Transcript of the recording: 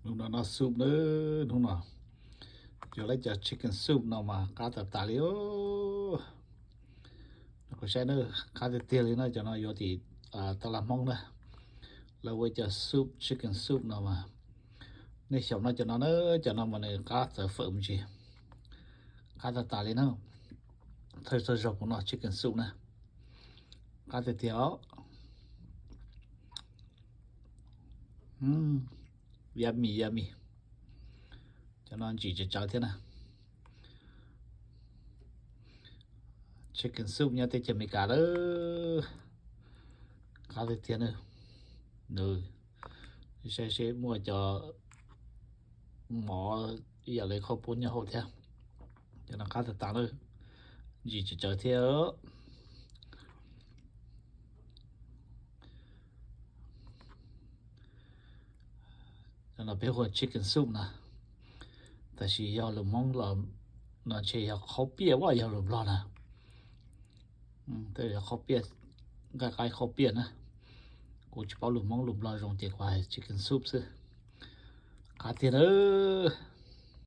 Hnub no noj soup na, hnub no yuav lawv cov chicken soup no mas qab tas tas li. Kuv saib na, qab tiag tiag li no, cov no yuav tim taj laj Hmoob na, lawv ua cov soup, chicken soup no mas. Nej xyaum no cov no na, cov no mas nws qab txawv fawm me ntsis, qab tas tas li na. Thawj txog zog kuv no chicken soup na, qab tiag tiag os. Yummy, yummy. Cov no ntsim tsawv tsawv thiab na. Chicken soup nyob teb chaws Amelikas lawm, qab tiag tiag na. Nws, saib seb muaj cov mov ib yam li qhaub poob nyob hauv thiab. Cov no qab tas tas na, ntsim tsawv tsawv thiab. Cov no peb hu ua chicken soup na, tab sis yog lus Hmoob los no ntshe yog qhaub piaj, yog lus Nplog na, yog qhaub piaj, nqaij qaib qhaub piaj na. Kuv tsis paub lus Hmoob lus Nplog zoo ces kuv hais chicken soup xwb. Qab tiag nawb.